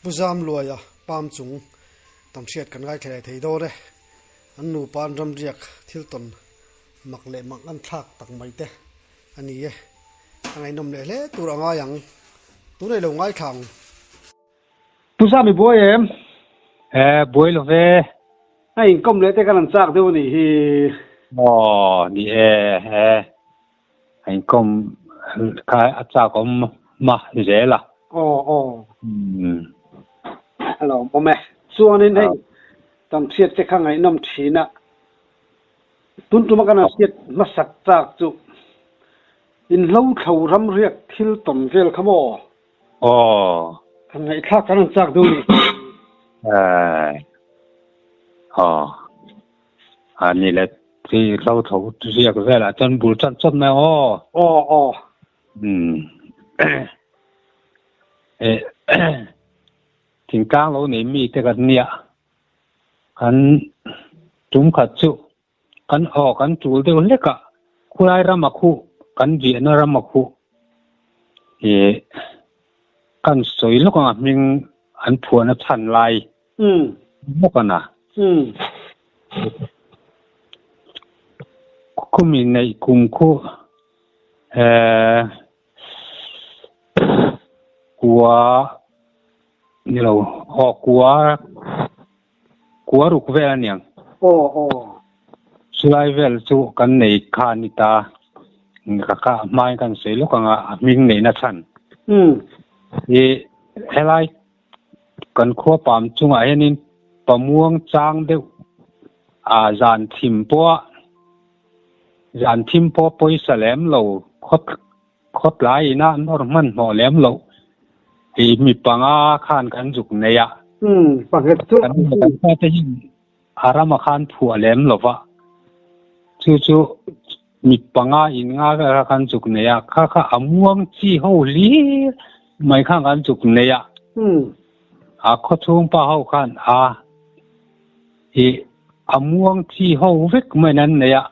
Pu Zamluaia pam chung tam hriat kan ngaithla leh thei dawn e. An nupa an ramriak thil tawn mak leh mak an thlak tak mai te a ni e. A ngaihnawm leh hle tur a ngai ang. Tunei lo ngaithla ang. Pu Zam i buai em? E, buai lo ve. A inkawm leh te kan han chak deuh a nih hi. Aw, ni e, e. A inkawm kha a chak awm ma zel a. Aw, aw. A lawmawm e. Chuanin hei kan hriat te kha ngaihnawm thin a. Tun tuma kan han hriat hmasak chak chu inhlo thlo ramriak thil tawn vel kha maw? Aw. Kan ngaihthlak kan han chak deuh nih. Eh. Aw. A ni le chi hlo tho riak velah chuan bul chat chat mai aw. Aw aw. Um. Eh. Thingtlang lo nei mi te kan nia. Kan tum khat chu Kan aw kan tul deuh hlek a, khulai ram a khuh, kan viahna ram a khuh ih kan sawi lawk ang a hming an phuahna chhan lai bawk a na. Khumi neih kum khu eh kua ni lo aw kua Kua ruk vel a niang. Aw aw. Chulai vel chu kan nei kha a ni ta. Ka ka hmain kan sawi lawk ang a, a hming neihna chhan. Umm. I helai kan khua pam chungah hianin pamuang chang deuh a zan thim pawha zan thim pawh pawisa lem lo khawt Khawtlai ina an awr hmanhmawh lem loh tih mi panga khan kan zuk nei a. Umm, panghet chu. Kan kan fate hi a rama khan phuah lem lo va, chu chu mi panga in nga vel kha kan zuk nei a, kha kha a muang chi ho hlir mai khan kan zuk nei a. Umm. A khawchhung pa ho khan a i a muang chi ho vek mai an nei a.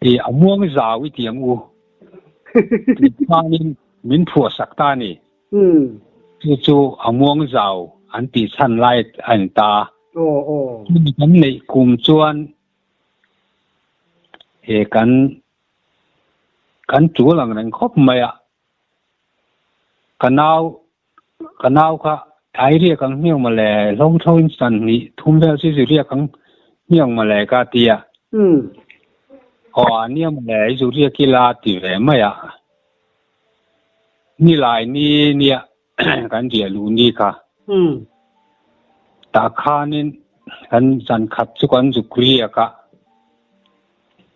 I a muang zau i ti ang u. Tih hmangin min phuah sak ta a ni. Chu chu a muang zau an tih chhan lai a ni ta. Chumi kan neih kum chuan he kan kan tul ang reng khawp mai a. Ka nau ka nau kha ai riak ang hmiang mawle hlo tho in san hnih thum vel chu zu riak ang hmiang mawle ka ti a. Aw a nia mawle i zu riak ila ti ve mai a. Nilai ni nia kan riah luh ni kha. Tah khanin kan zan khat chu kan zuk riak a.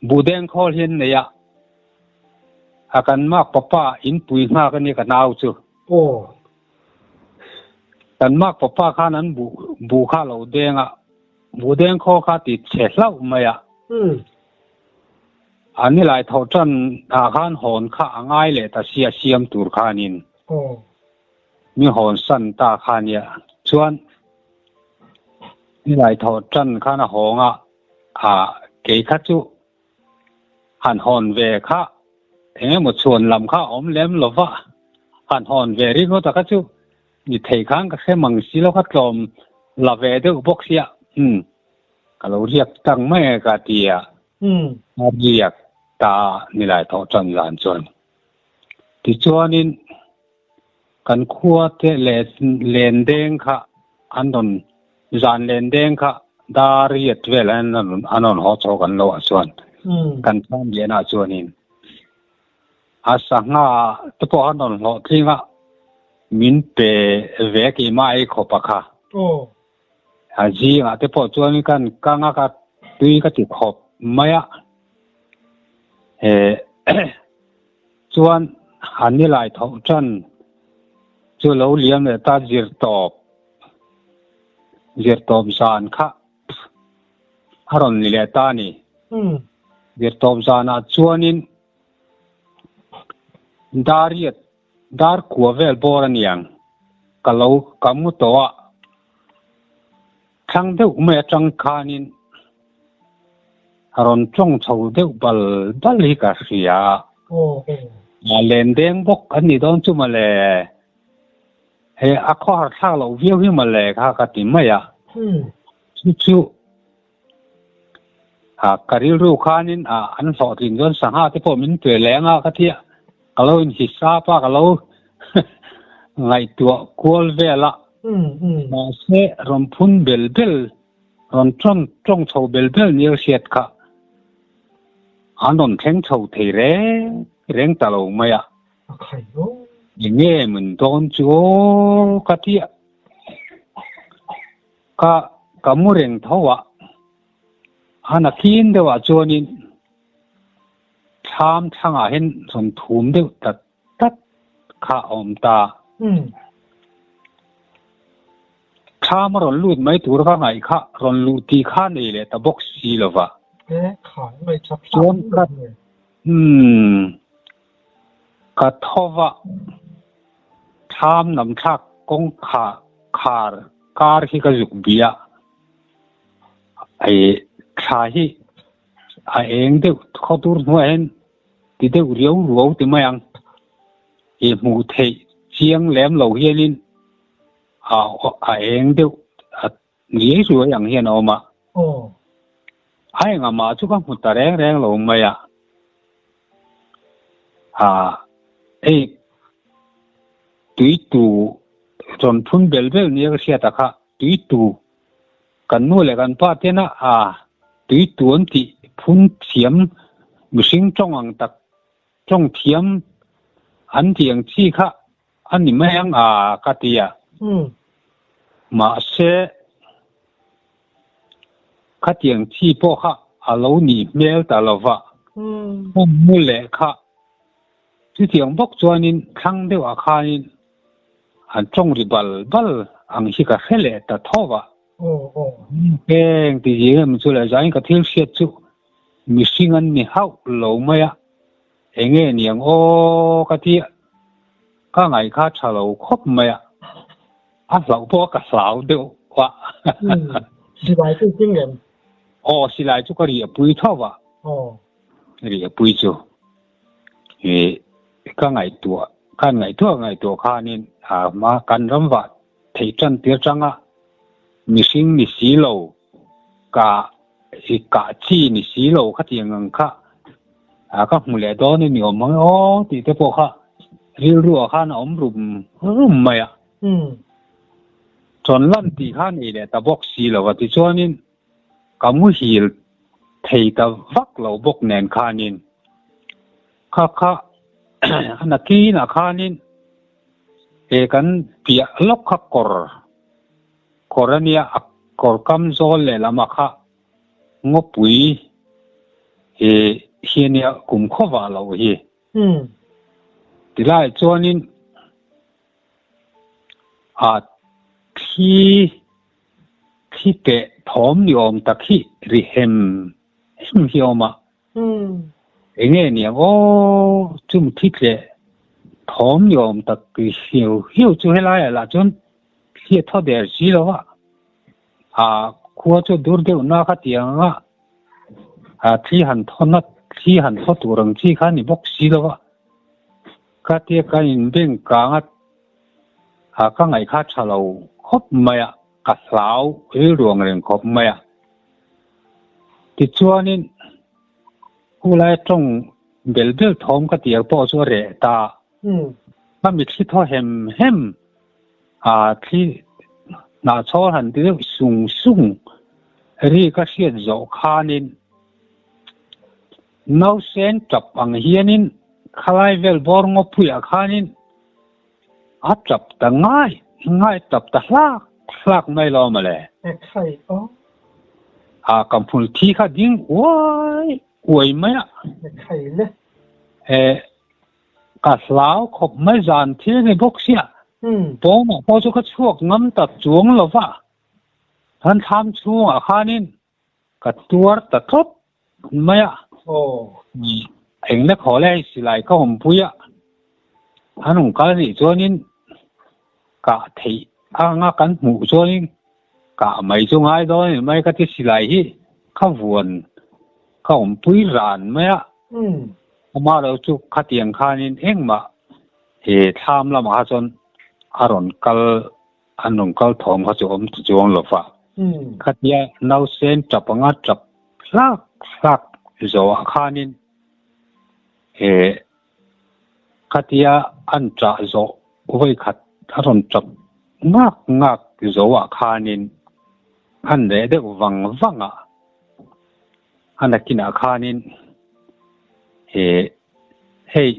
Buhdeng khawl hian nei a, a kan mak papa in pui nghak a nia ka nau chu. Aw. Kan mak papa khan an buh buh kha a lo deng a, buhdeng khawl kha ti chhe hlauh mai a. Umm. A nilai tho tan ah khan hawn kha a ngai leh ta sia siam tur khanin. Aw. Mi hawn san ta kha nia. Chuan nilai tho tan khan a hawng a. A kei kha chu han hawn ve kha eng emaw chhuan lam kha a awm lem lo va, han hawn ve ringawt a kha chu ni thei khan ka hre mang si lo kha tlawm la ve deuh bawk sia umm ka lo riak tang mai e ka ti a, a riak ta nilai thawh tan zan chuan tichuanin kan khua te leh len deng kha an rawn zan len deng kha dar riat vel an rawn an rawn haw chho kan lo ah chuan kan thlam lian ah chuanin a sangha te pawh an rawn hlawh tling a min pe ve keimah ei khawp a kha a zingah te pawh chuan kan kang a ka tui ka ti khawp mai a eh Chuan a nilai tho tan chu lo liam leh ta zir tawp, zir tawp zan kha a rawn ni leh ta a ni. Zir tawp zanah chuanin dariat dar kua vel bawr a niang ka lo ka mu tawh a, thlang deuh mai atang khanin A rawn tawng chho deuh bal bal hi ka hria. A len deng bawk an nih dawn chu mawle. He a khawhar thlak loh viau hi mawle kha ka ti mai a. Chu chu ka rilru khanin an hlawhtlin chuan sangha te pawh min pe leng a ka ti a, ka lo inhisap a, ka lo ngaihtuah kual vel a. Mahse rawn phun bel bel, rawn tawng tawng chho bel bel nia ka hriat kha an rawn thleng chho thei reng reng ta lo mai a. A khai aw. Enge min dawn chu aw ka ti a. Ka ka mu reng tho a. Han a khin deuh ah chuanin thlam thlangah hian rawn thum deuh tat tat kha a awm ta. Thlam a rawn lut mai tur ka ngaih kha rawn luh tih kha nei leh ta bawk si lova. Chuan ka umm ka thova thlam nam thlak kawng kha khar kar hi ka zuk bia ei thla hi a eng deuh khaw tur hnuaiah hian ti deuh riau ruau ti mai ang i hmuh theih chiang lem lo hianin a a eng deuh a riai ruai ang hian a awm a. A engah mah chu ka hmu ta reng reng lo mai a. A hei tui tu rawn phun bel bel nia ka hriat a kha tui tu kan nu leh kan pa tena a tui tu an tih phun thiam mihring tawng ang tak tawng thiam an tih ang chi kha a ni mai ang a ka ti a. Mahse khatiang chi pawh kha a lo nih hmel ta lo va, hmun mu leh kha chutiang bawk chuanin thlang deuh ah khanin an tawng ri bal bal ang hi ka hre leh ta tho va. Heng ti zing em chu leh zain ka thil hriat chu mihring an ni hauh lo mai a, enge niang aw ka ti a, ka ngaih kha tha lo khawp mai a. A hlauh pawh ka hlau deuh a. Silai chu i keng em? Aw, silai chu ka riahpui tho va. Aw. Riahpui chu i ka ngaihtuah, kan ngaihtuah ngaihtuah khanin a hma kan ram vah theih tan tir tanga mihring ni si lo ka i kah chi ni si lo khatiang ang kha a ka hmu leh dawn a ni awm ang e aw tih te pawh kha rilru ah khan a awm rum rum mai a. Chawn lan tih kha nei leh ta bawk si lo a tichuanin ka muhil thei ta vak lo bawk nen khanin kha kha a nakinah khanin he kan piah lawk kha kawr kawr a nia a kawr kam zawl lehlamah kha ngawpui he hi a nia kum khawvah loh hi. Tilaiah chuanin a thli thli teh thawm ni awm tak hi ri hem hem hi a awm a. Enge niang aw chung thli tleh thawm ni awm tak ri hiu hiu chu helaiah lah chuan thli a thaw der si lo a. A khua chu dur deuh na kha tiang a a thli han thaw nat thli han thaw tur ang chi kha a ni bawk si lo a. Ka tia ka inbeng kang a, a ka ngaih kha tha lo khawp mai a, ka hlau rilruang reng khawp mai a. Tichuanin khulai tawng bel bel thawm ka tiang pawh chu a reh ta. Ka mitthli thaw hem hem a, thli hnahchhawl han ti deuh sung sung ri ka hriat zawh khanin Nausen tap ang hianin khalai vel bawr ngawpuiah khanin a tap ta ngai ngai tap ta hlak hlak mai lo mawle. Ekhai aw. A ka hmul thi kha ding uai uai mai a. Ekhai le. E ka hlau khawp mai zan thil ni bawk sia. Pawnah pawh chu ka chhuak ngam ta chuang lo va. Kan thlam chhungah khanin Ka tuar ta tawp mai a. Eng na khaw le hei silai ka awmpui a, an rawn kal nih chuanin kah theih anga kan hmuh chuanin kah mai chu ngai dawn a ni mai ka ti silai hi ka vuan ka awmpui ran mai a. Amah lo chu khatiang khanin engmah he thlam lamah kha chuan. a rawn kal an rawn kal thawm kha chu awm ta chuang lo va. Khatia nausen tap anga tap hlak hlak zawhah khanin he khatia an tah zawh vawikhat a rawn tap ngak ngak zawhah khanin an reh deuh vang vang a, a nakinah khanin he hei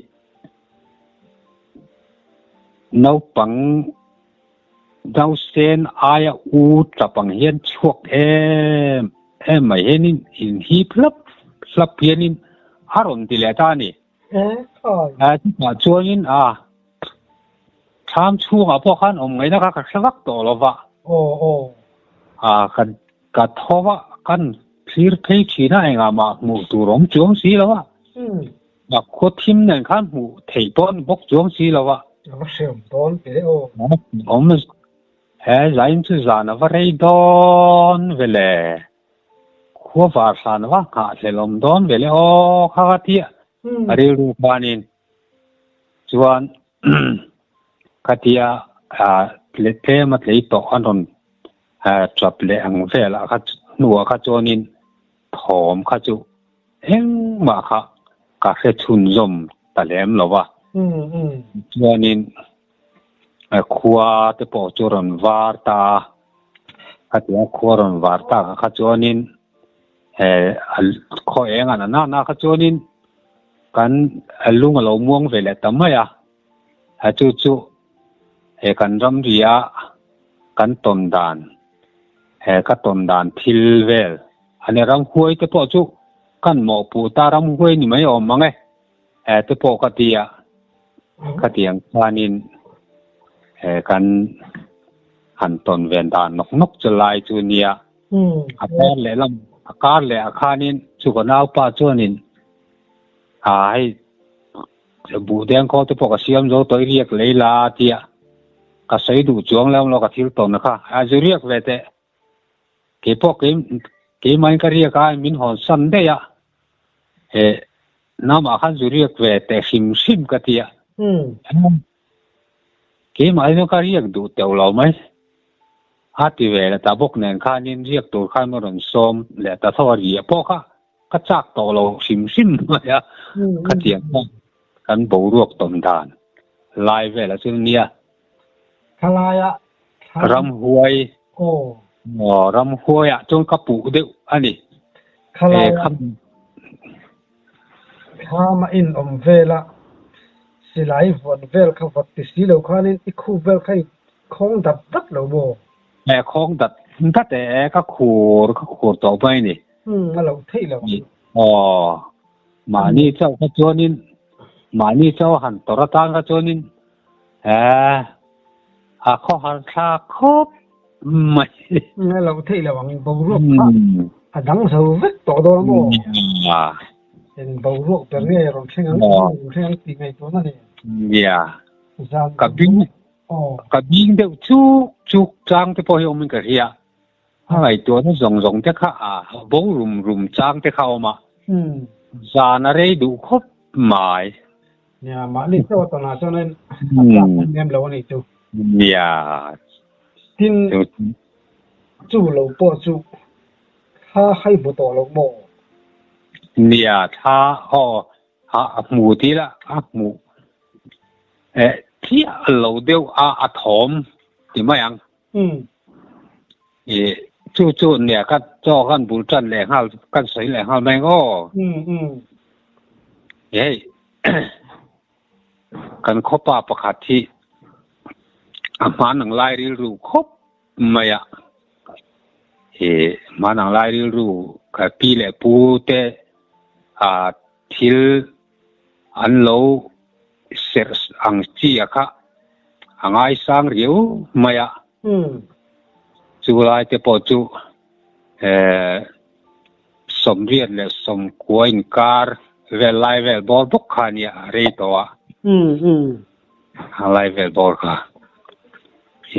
naupang nausen aia u tap ang hian chhuak em em mai hianin inhip hlap hlap hianin a rawn ti leh ta a ni. Chutah chuanin a thlam chhungah pawh khan awm ngaihna kha ka hre vak tawh lo va. Ka tho va, kan thlir phei thin a, engah mah hmuh tur awm chuang si lo a. A khaw thim nen khan hmuh theih pawh a ni bawk chuang si lo a. A va hreawm dawn ve aw. Awm he zain chu zan a va rei dawn ve le. Khua var hlan a va nghah hlel awm dawn ve le aw kha ka tia a rilru khanin chuan khatia tlem a tlei tawh an rawn tap leh ang velah kha hnuah kha chuanin thawm kha chu Engmah kha ka hre chhunzawm ta lem lo va. Chuanin khua te pawh chu rawn var ta a, khatiang a khua rawn var tak ah kha chuanin khaw eng an an ah kha chuanin kan lung a lo muang ve leh ta mai a, chu chu he kan ramri a kan tawn dan he ka tawn dan thil vel Ani ramhuai te pawh chu kan mawhpuh ta ramhuai ni mai awm mang e, he te pawh ka ti a, khatiang khanin he kan han tawn ven dan nawk nawk chu lai chu nia, a kar leh lam a kar leh ah khanin chu ka naupa chuanin a hei buh deng khaw te pawh ka siam zo tawh i riak lei la a ti a, ka sawi duh chuang lem lo ka thil tawn kha a zu riak ve teh. Keipawh kei keimahin ka riak a, min hawn san daih a, he namah khan zu riak ve teh hrim hrim ka ti a. Keimah hi chuan ka riak duh teuh lo mai. A ti ve leh ta bawk nen khanin riak tur khan min rawn sawm leh ta tho a, riah pawh kha ka chak tawh lo hrim hrim mai a, khatiang khan kan boruak tawn dan lai velah chuan nia. Thlalaia thla. Ramhuai. Aw. Aw, ramhuaiah chuan ka puh deuh a ni. Thlalaia thla mah in awm vel a, silai vawn vel kha vawt ti si lo khanin i khup vel kha i khawng dat dat lo maw? E, khawng dat dat e, ka khur ka khur tawh mai a ni. Umm, a lo theih lo. Aw, mahni chauh kha chuanin, mahni chauh han tawrh atan kha chuanin He a khawhar thlak khawp mai. A lo theih lo ang boruak kha a dang zo vek tawh dawn maw? Eng boruak ber nge rawn thleng ang rawn thleng ang tih ngaihtuahna nen. Nia. Ka bing ka bing deuh chuk chuk chang te pawh hi awmin ka hria. A ngaihtuahna zawng zawng te kha a bo rum rum chang te kha a awm a. Zan a rei duh khawp mai. Nia, mahni chauh a tawnah chuan a tlak em em lo a nih chu. Nia. Tin, chu lo pawh chu thla hai hmu tawh lo maw? Nia, thla aw a hmu ti la, a hmu eh chiah lo deuh a a thawm ti mai ang. Ih chu chu nia ka chaw khan bul tan leh nghal kan sawi leh nghal mai ang aw. Hei kan khawpa pakhat hi a hman ang lai rilru khawp mai a. Ih hman ang lai rilru ka pi leh pu te ah thil an lo serh ang chi a kha a ngaisang riau mai a. Chu lai te pawh chu sawmriat leh sawmkua inkar vel lai vel bawr bawk kha a nia a rei tawh a. A lai vel bawr kha.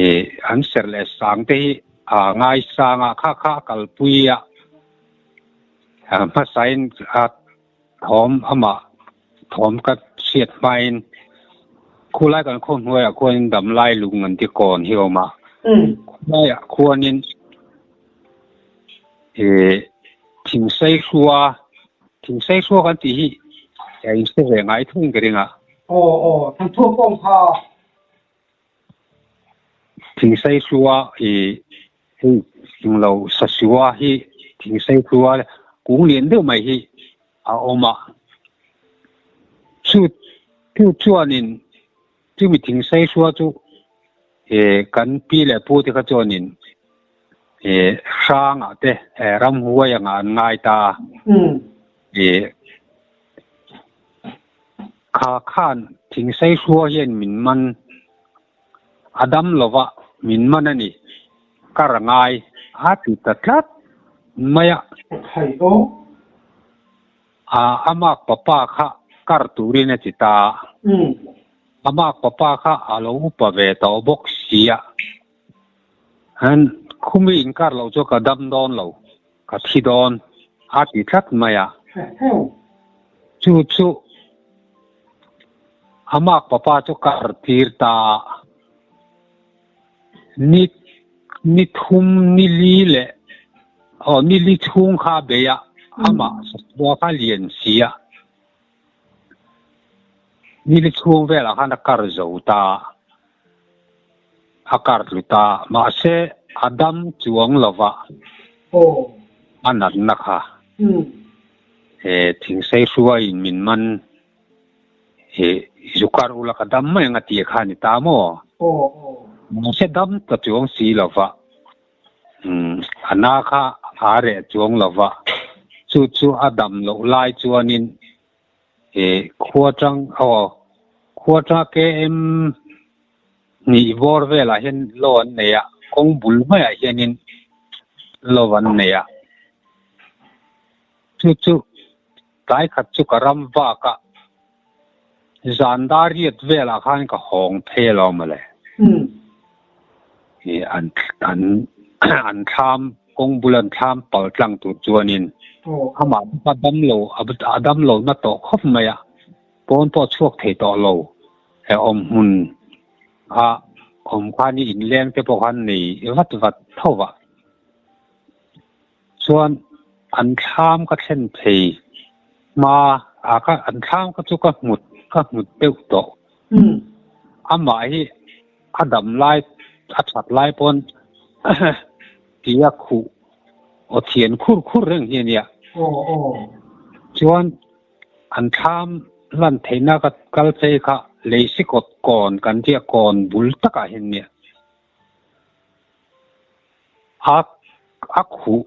Ih an serh leh sang te hi a ngaisang a kha kha a kalpui a. Hmasain a thawm amah thawm ka hriat hmain Khulai kan khaw hnuaiah khuanin damlai lung an ti kawn hi a awm a. Khulaiah khuanin ih thingsei hrua, thingsei hrua kan tih hi a inhre ve ngai thung ka ring a. Aw aw, thanthuam pawh ang kha. Thingsei hrua ih hei englo sasua hi thingsei hrua kung lian deuh mai hi a awm a. Chu chu chuanin chumi thingsei hrua chu eh kan pi leh pu te kha chuanin eh hrangah te eh ramhuai angah an ngai ta a. Eh kha khan thingsei hrua hian min man a dam lova min man a ni. Kar a ngai a ti ta tlat mai a. A amak papa kha kar turin a ti ta a. Amak papa kha a lo upa ve tawh bawk si a. An khumi inkar loh chu ka dam dawn lo, ka thi dawn a ti tlat mai a. Chu chu amak papa chu kar tir ta a. Ni ni thum ni li leh aw ni li chhung kha a bei a, amah sakhua kha lian si a. Ni li chhung velah khan a kar zo ta a, a kar tlu ta a, mahse a dam chuang lova a natna kha he thingsei hruaiin min man. He zukar ula ka dam mai ang a tih kha a ni ta maw? Mahse dam ta chuang si lo va, umm a na kha a reh chuang lo va, chu chu a dam loh lai chuanin he khua tang aw khua tang KM hnih bawr velah hian lo an nei a, kawng bul maiah hianin lo an nei a, chu chu Tlai khat chu ka ram vak a, zan dar riat velah khan ka hawng phei alawm mawle. Ih an an an thlam kawng bul an thlam pal tlang tur chuanin amah bawk a dam lo a dam lo na tawh khawp mai a, pawn pawh chhuak thei tawh lo he awm hmun a awm khan i inleng te pawh khan nei vat vat tho va. Chuan an thlam ka thlen thei hma a ka an thlam kha chu ka hmut ka hmut deuh tawh. Amah hi a dam lai a that lai pawn tia khuh aw thian khur khur reng hi a nia. Chuan an thlam lan theihna ka kal phei kha leisikawt kawn kan tia kawn bul takah hian nia. A a khuh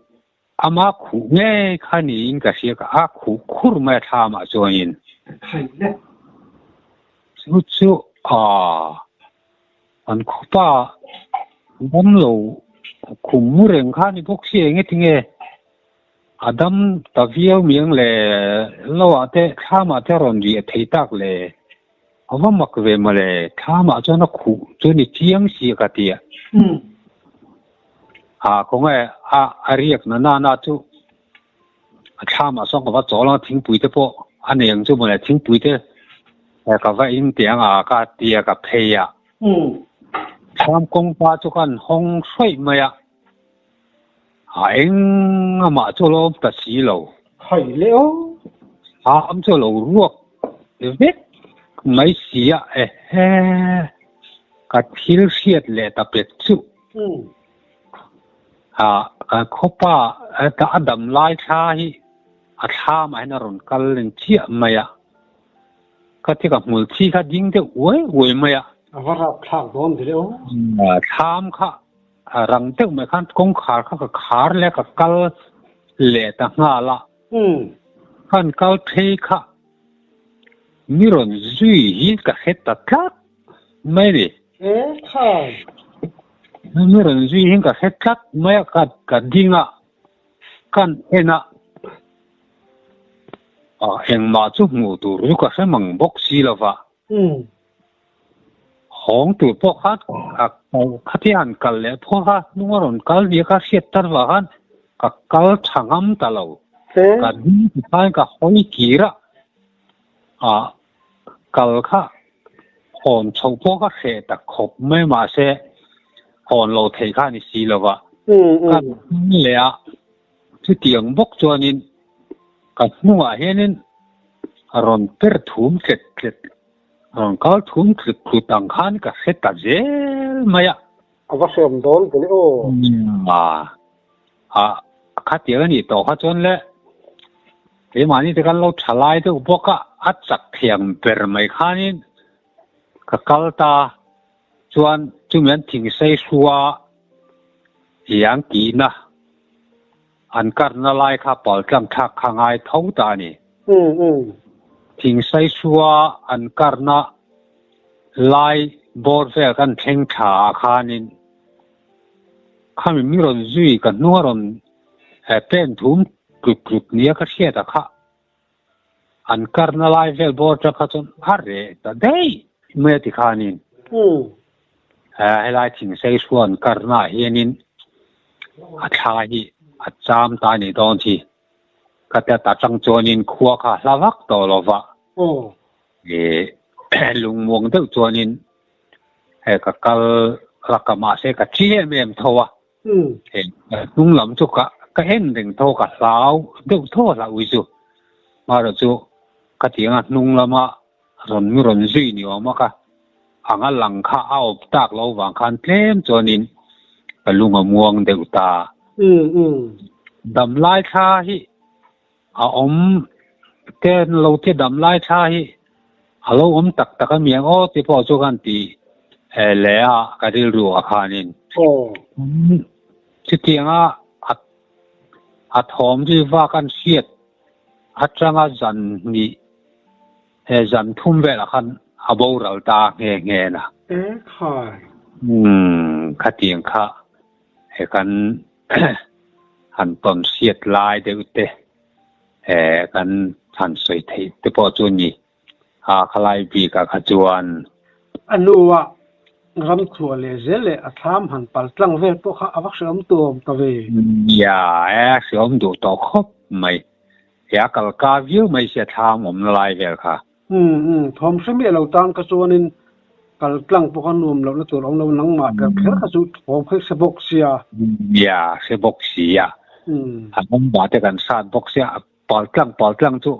ama khuh ngei kha niin ka hria ka a khuh khur mai a thlamah chuanin chu chu aaa an khupa damlo khum mu reng kha ni bawk si eng enge a dam ta viau miang le lo ah te thlamah te a rawn riah thei tak le. A va mak ve mawle, thlamah chuan a khuh chu ni chiang si a ka ti a. A khawnge a a riak na na na chu a thlamah sawn ka va chawl ang a, thingpui te pawh a nei ang chu mawle, thingpui te ka va in teh ang a ka ti a ka phei a. Thlam kawngka chu ka han hawng hruaih mai a, a eng amah chu lawm ta si lo. Khai leh aw. Thlam chu a lo ruak vek mai si a, ehe ka thil hriat leh ta pek chu. A ka khawpa a dam lai thla hi a thlamah hian a rawn kal eng chiah mai a. Ka ti ka hmul thi kha ding deuh uai uai mai a. A va rap thlak dawn ve aw. Thlam kha A rang deuh mai khan kawngkhar kha ka khar leh ka kal leh ta nghal a. Khan kal phei kha mi rawn zui hi ka hre ta tlat mai a ni. Mi rawn zui hi ka hre tlat mai a, ka ding a, kan en a, engmah chu hmuh tur chu ka hre mang bawk si lo va. Hawng tur pawh kha khatia han kal leh phawt a, hnung a rawn kal nia ka hriat tar vang khan ka kal tha ngam ta lo. Ka ding ti khan ka hawi kir a, ah kal kha Hawn chhoh pawh ka hreh ta khawp mai mahse hawn lo theih kha a ni si lo va. Ka hnung leh a, chutiang bawk chuanin ka hnungah hianin a rawn per thum tlet tlet, rawn kal thum tlut tlut ang khan ka hre ta zel mai a. A va hreawm dawn ve le aw. A khatiang a nih tawh kha chuan le keimahni te kan lo tha lai deuh bawk a, a chak thiang ber mai khanin ka kal ta chuan chumi an thingsei hrua iang tihna an karna lai kha paltlang thlak kha ngai tho ta a ni. Thingsei hrua an karna lai bawr vel kan thleng tha ah khanin Khami mi rawn zui ka hnung a rawn pen thum tlut tlut nia ka hriat a kha an karna lai vel bawr atang kha chuan a reh ta daih mai a ti khanin helai thingsei hrua an karna ah hianin a thla hi a cham ta a nih dawn chi ka ti a ta tang chuanin khua kha a hla vak tawh lo va lungmuang deuh chuanin He ka kal la ka mahse ka thi em em tho a, he hnung lam chu ka ka en reng tho ka hlau deuh tho a hlauh hi chu. Marawh chu ka ti anga hnung lama rawn mi rawn zui ni awm a ka anga lang kha a awp tak lo vang khan tlem chuanin ka lung a muang deuh ta. Damlai thla hi A awm te lo te dam lai tha hi a lo awm tak tak a miang aw ti pawh chu kan ti leh a ka rilru ah khanin. Chutianga a thawm ri vak an hriat atanga zan hnih zan thum velah khan a boral ta nghe nghe na. Khatiang kha he kan han tawn hriat lai deuh te kan han sawi theih te pawh chu ni a khalai bik ah kha chuan. A hnua ram chhuah leh zel leh a thlam han pal tlang vel pawh kha a va hreawm tuam ta ve. Nia e, a hreawm duh tawh khawp mai. He a kal ka viau mai sia thlam awmna lai vel kha. Umm umm, thawm hre miah lo tan kha chuanin kal tlang pawh kha nuam lohna tur a awm lo, nangmah ber kher kha chu thawm kha hre bawk sia. Nia, hre bawk sia. An awm vah te kan hrat bawk sia, pal tlang pal tlang chu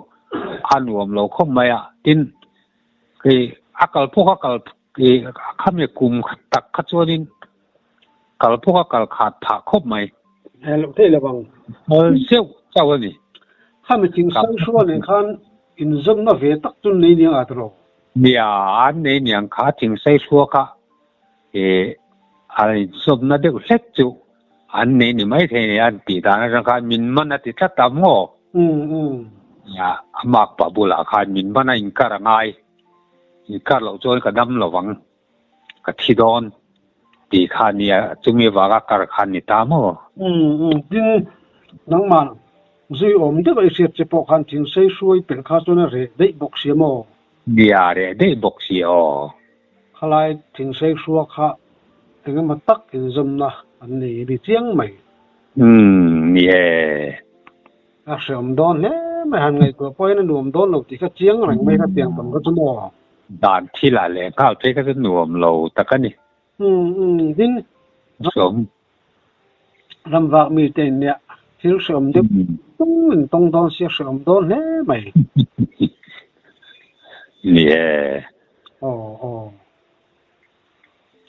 a nuam lo khawp mai a, tin kei a kal pawh kha kal khami kum tak kha chuanin kal pawh kha kal khat phah khawp mai. He loh theih lo ang. Kal zeuh chauh a ni. Khami thing sang hrual nen khan inzawmna ve tak chu nei niang a tawh. Nia, an nei niang kha thing sei hrua kha a inzawmna deuh hlek chu an nei ni mai thei a ni an tih dan atang khan min man a ti tlat a maw? Nia, a makpa bulah khan min man a inkar a ngai. Inkar loh chuan ka dam lo vang. Ka thi dawn tih kha nia, chumi avanga kar kha ni ta maw? Umm, tin, nangmah zui awm deuh a i hriat che pawh khan thing sei hruai pelh kha chuan a reh daih bawk si a maw? Nia, reh daih bawk si aw. Khalai thing sei hrua kha eng emaw tak inzawmna an nei a ni chiang mai. Umm, ni e. A hreawm dawn hle mai, han ngaihtuah pawhin a nuam dawn lo tih kha chiang reng mai kha tiang tam kha chu maw? Dan thil ah leh nghal phei kha chu nuam lo tak a ni. Umm umm din. Hreawm. Ram vak mi te in nia thil hreawm deuh tung in tawng dawn sia hreawm dawn hle mai. Ni e. Aw aw.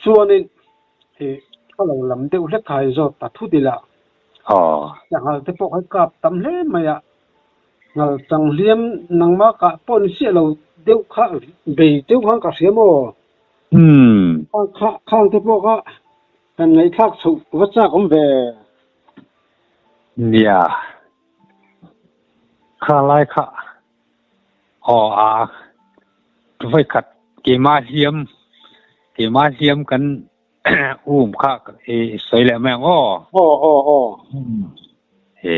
Chuanin i a lo lam deuh hlek kha i zawt ta thut ila. Aw. Sanghal te pawh kha kap tam hle mai a, ngal chang hliam nangmah kah pawh ni chiah lo deuh kha bei deuh khan ka hria maw? Umm. Khang te pawh kha kan ngaihthlak chhoh va chak awm ve. Nia. Kha lai kha. Aw a vawikhat keimah hliam keimah hliam kan um kha i sawi leh mai ang aw. Aw aw aw. He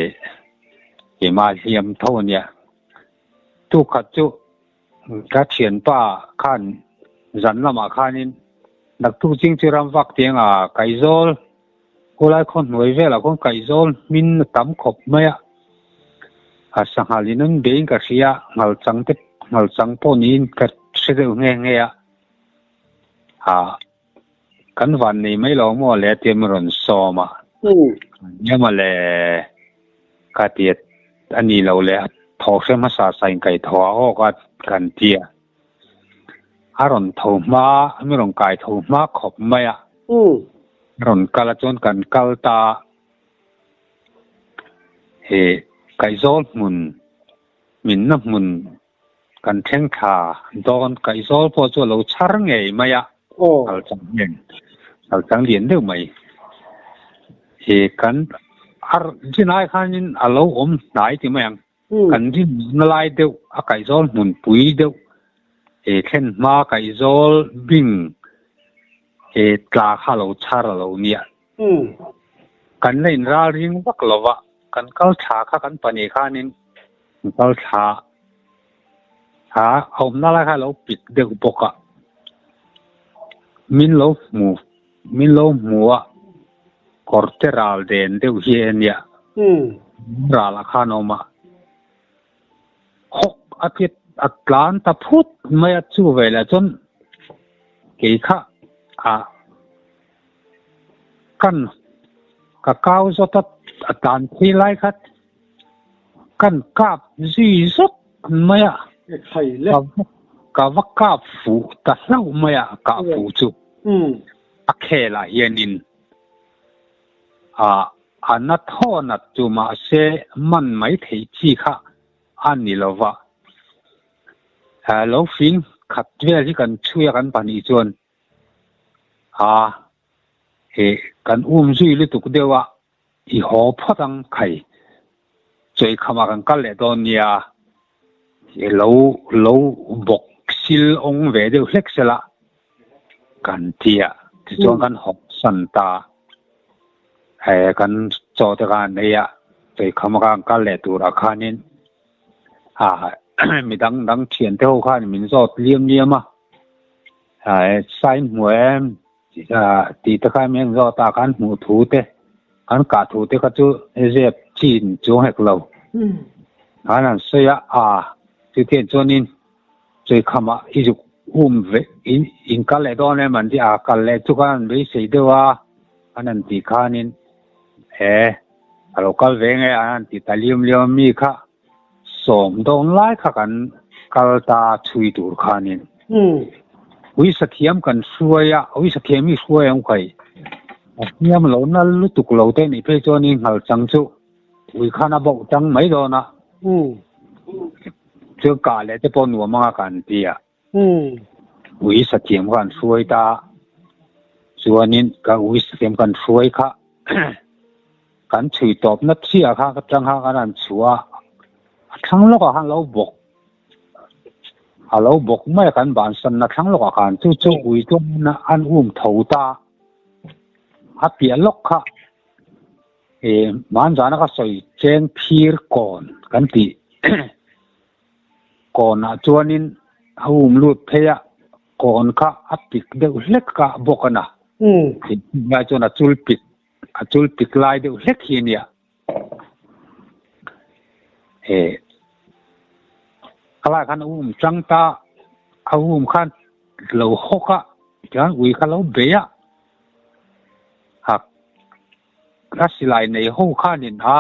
keimah hliam tho ania. Tukhat chu ka thianpa khan zan lamah khanin naktuk ching chu ram vak tiang a kaihzawl Khulai khaw hnuai velah khawn kaihzawl hmin a tam khawp mai a, a sanghal in an beiin ka hria, nghal chang te nghal chang pawh niin ka hre deuh nghe nghe a. A kan van nei mai lo maw le tia min rawn sawm a. Nia maw le ka ti a, a ni lo le a thaw hre hmasa sa in kai thaw a aw ka kan ti a. A rawn tho hma, min rawn kai tho hma khawp mai a. A rawn kal a chuan kan kal ta a. He kaihzawl hmun, minna hmun Kan thleng thla dawn kaihzawl pawh chu a lo chhar ngei mai a, kal chang hian kal chang lian deuh mai. He kan ar rinai khanin a lo awm hnai ti mai ang. Kan rin na lai deuh a kaihzawl hmunpui deuh he thlen hma kaihzawl bing he tla kha a lo chhar a lo nia. Kan la inral ring vak lo va, kan kal thla kha kan pahnih khanin kan kal thla a, a awmna lai kha a lo pik deuh bawk a, min lo hmu, min lo hmu a, kawr te ral den deuh hi a nia, ralah khan a awm a, hawk a ti a tlan ta phut mai a, chu velah chuan kei kha ah. Kan ka kau zawt a, a tan phei lai khat kan kap zui zawt mai a, ka va kap fuh ta hlauh mai a, kah fuh chu a khel ah hianin ah a na thaw nat chu mahse man mai theih chi kha a ni lo va, lo fing khat vel hi kan chhui a kan pahnih chuan. A, he kan um zui lutuk deuh a, i haw phawt ang khai. Chawi khamah kan kal leh dawn nia, i lo lo bawk sil awng ve deuh hlek sela kan ti a, tichuan kan hawk san ta. He kan chaw te khan an ei a, chawi khamah kan kal leh turah khanin a midang dang thiante ho khan min zawt liam liam a. Sign hmu em tih te kha min zawt a, kan hmuh thu te, kan kah thu te kha chu zep chin chuang hek lo. Khan an sawi a, a chutiang chuanin Chawikhamah i zuk um ve in kal leh dawn em an ti a, kal leh chu khan an beisei deuh a, an han tih khanin he a lo kal ve nge an han ti ta liam liam a mi kha. Sawm dawn lai kha kan kal ta chhui tur khanin uisa thiam kan hruai a, uisa thiam hi hruai ang khai. A hniam lo nal lutuk lo te nih phei chuan i nghal chang chu ui khan a bauh tang mai dawn a. Chuan kah leh te pawh nuam anga kan ti a. Uisa thiam kha an hruai ta a, chuanin ka uisa thiam kan hruai kha kan chhui tawpna chiah kha ka tang kha kan han chhuah a, a thlang lawkah khan lo bawk, a lo bawk mai a kan bansanna thlang lawkah khan chu chu ui chuan an um tho ta a, a piah lawk kha eh hmanzana ka sawi cheng phir kawn kan tih. Kawnah chuanin a um lut phei a, kawn kha a pik deuh hlek a bawk a na. Lai chuan a chul pik, a chul pik lai deuh hlek hi a nia. He a lai khan a um chang ta, a um khan lo hawk a, tichuan ui kha lo bei a, a A silai nei ho khanin a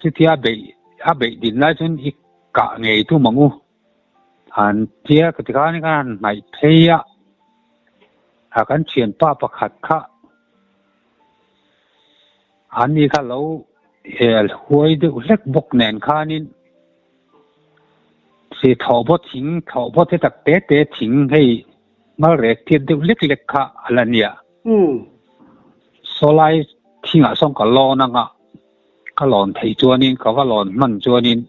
chutia beih a beih din lai chuan i kah ngei tum ang u. Han tia ka ti khan khan hnaih phei a, a kan thianpa pakhat kha ani kha lo hel huai deuh hlek bawk nen khanin si thawhbaw thing thawhbaw te tak te te thing hei malrek tiat deuh lek lek kha a la nia. Sawlai thingah sawn ka lawn anga ka lawn theih chuanin ka va lawn hman chuanin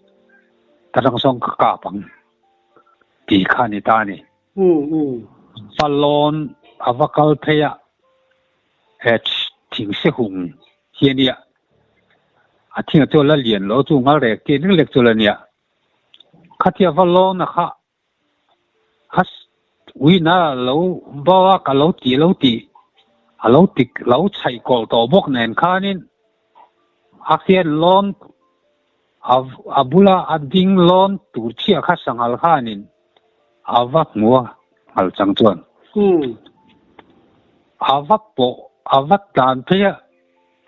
ka tang sawn ka kap ang tih kha a ni ta a ni. Va lawn a va kal phei a he thing se hung hi a nia a thingah chuan la lian lo chu ngalrek tih lek lek chu la nia khatia va lawn a kha Khas uina lo bo a ka lo tih lo tih a lo tik lo chhaih kawlh tawh bawk nen khanin a hian lawn a bula a ding lawn tur chiah kha sanghal khanin a va hmu a nghal chang chuan. A va pawh a va tlan phei a,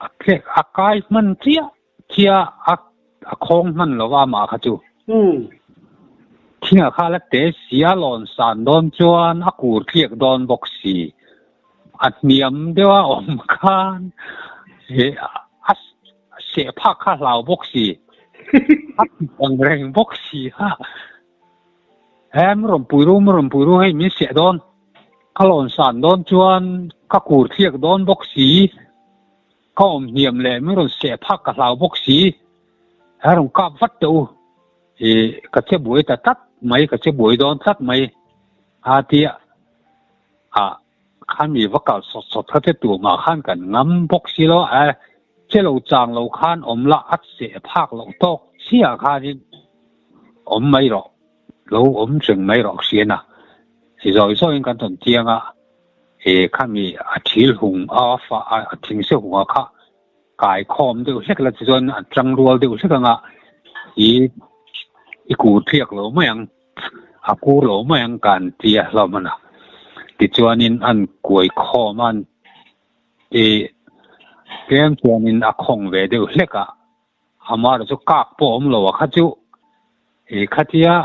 a tlek a kai hman chiah chiah a, a khawng hman lo va amah kha chu. Thing a kha la te si a lawn san dawn chuan a kur tliak dawn bawk si. A hniam deuh a awm khan a seh phak kha hlau bawk si. A ti ang reng bawk si a. He mi rawn pui ru, mi rawn pui ru hei min seh dawn. Ka lawn san dawn chuan ka kur thliak dawn bawk si. Ka awm hniam leh mi rawn seh phak ka hlau bawk si. He rawn kap vat teh u. Ih ka che buai ta tlat mai, ka che buai dawn tlat mai a tia. Ah khan mi va kal sawt sawt kha che tumah khan kan ngam bawk si lo a. Che lo chang lo khan awm la a seh phak loh tawk chiah khanin awm mai rawh, lo awm reng mai rawh hrian a. Zawi zawiin kan rawn tiang a, he khami a thil hung a fa a thingse hung a kha kai khawm deuh hlek la tichuan a tang rual deuh hlek anga i i kur thliak lo mai ang, a kur lo mai ang kan ti a hlawm a na. Tichuanin an kuai khawm a, i tlem chuanin a khawng ve deuh hlek a. Amah chu kak pawh awm lo a kha chu i khatia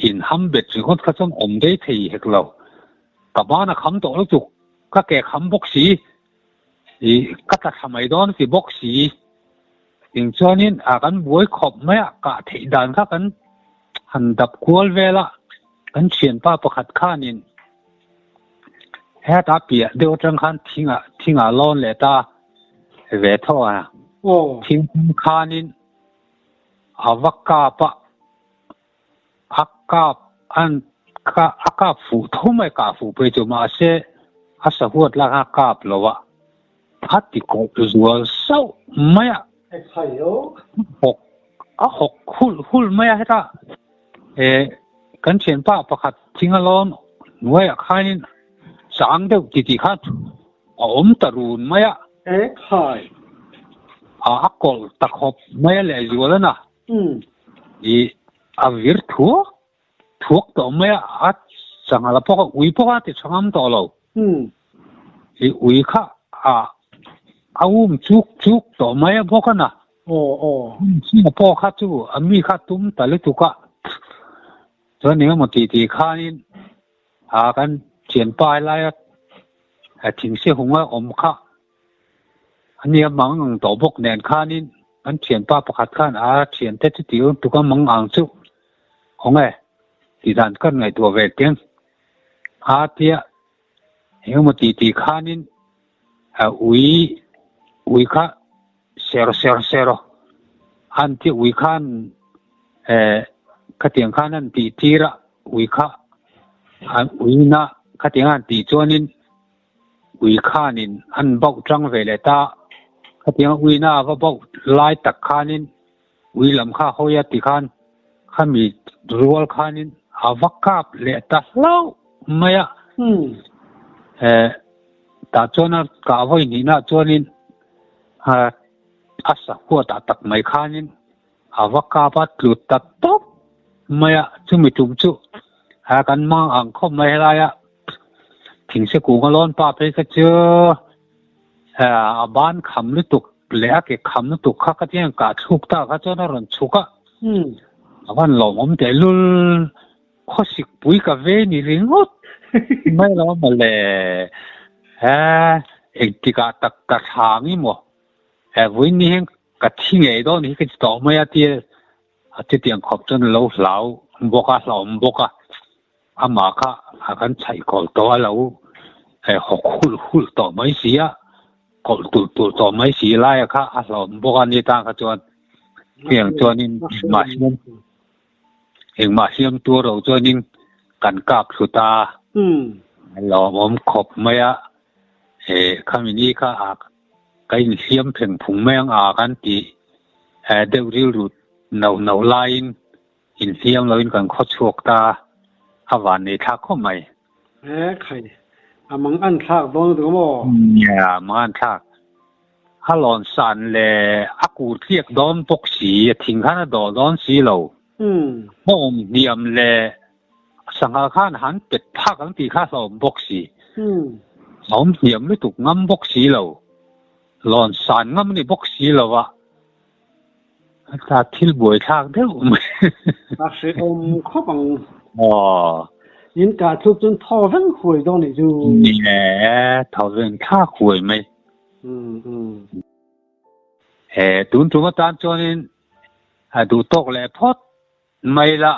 in ham bet ringawt kha chuan awm daih thei hek lo. Ka ban a kham tawh lutuk, ka ke kham bawk si, i ka tla thla mai dawn ti bawk si. Eng chuanin a kan buai khawp mai a, kah theih dan kha kan han dap kual vel a, kan thianpa pakhat khanin heta piah deuh atang khan thingah thingah lawn leh ta ve tho a. Thing khanin a va kap a, a kap an a kap fuh tho mai kah fuh phei chu mahse a sahuat lak a kap lo a, a ti kawh zual sauh mai a. Hawk a hawk hulh hulh mai a heta kan thianpa pakhat thing a lawn hnuaiah khanin chang deuh titih khan a awm ta run mai a. Ekhai. A a kawlh ta khawp mai a leh zual a na. I a vir thuak thuak tawh mai a, a sanghala pawh kha ui pawh kha a ti tha ngam tawh lo. I ui kha a a um chuk chuk tawh mai a bawk a na. Aw aw. Chhunga pawh kha chu a mi kha tum ta lutuk a. Chuan engemaw tih tih khanin A kan thianpa helaia thingse hunga awm kha a nia mang ang tawh bawk nen khanin kan thianpa pakhat khan a thiante chu tih tuk a mang ang chu khaw nge tih dan kan ngaihtuah ve teng a tia engemaw tih tih khanin ui ui kha ser ser ser aw an tia ui khan khatiang khan an tih tir a ui kha an uina khatiang an tih chuanin ui khanin an bauh tang ve leh ta khatiang uina a va bauh lai tak khanin ui lam kha hawi a ti khan khami rual khanin a va kap leh ta hlauh mai a tah chuan a kah vawi hnihna chuanin a sahuatah tak mai khanin a va kap a tlut ta tawp mai a, chumi tum chu a kan mang ang khawp mai helaia thingse kung a lawn pa phei kha chu a ban kham lutuk leh a ke kham lutuk kha ka tiang kah thluk ta kha chuan a rawn chhuk a, a van lawmawm tehlul. Khawsik pui ka ve ni ringawt mai lo mawle. He engtikah tak ka thlang i maw? He vawiin ni hian ka thi ngei dawn hi ka ti tawh mai a tia a chutiang khawp chuan lo hlau bawk a, hlauhawm bawk a. Amah kha a kan chhaih kawlh tawh a lo hawk hulh hulh tawh mai si a, kawlh tulh tulh tawh mai si laia kha a hlauhawm bawk a ni tan kha chuan hetiang chuanin mahse Engmah hliam tur lo chuanin kan kap thlut a, a lawmawm khawp mai a, he khami ni kha a ka inhliam pheng phung mai ang a kan tih deuh rilru no no laiin inhliam loin kan khaw chhuak ta a van nei thlak khawp mai. He khai, a mang an thlak dawn lutuk a maw? Nia, mang an thlak. A lawn san leh a kur tliak dawn bawk si, a thing khan a dawh dawn si lo. A awm hniam leh sangha khan han pet phak ang tih kha a hlauhawm bawk si. A awm hniam lutuk ngam bawk si lo. Lawn san ngam a ni bawk si lo a. A thil buai thlak deuh mai. A hrehawm khawp ang. Aw. In kah thluk chuan thaw veng huai dawn nih chu. Ni e, thaw veng thlak huai mai. Umm umm. He tun tum atan chuanin a duh tawk leh phawt mai la.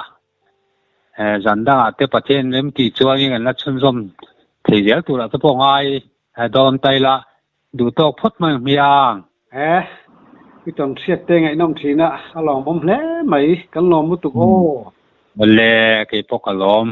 Zan dangah te Pathian rem tih chuanin an la chhunzawm thei zel turah te pawh ngai dawn ta ila duh tawk phawt mai ang hmiang. He i tawn hriat te ngaihnawm thin a, a lawmawm hle mai, kan lawm lutuk aw. Awle, kei pawh ka lawm.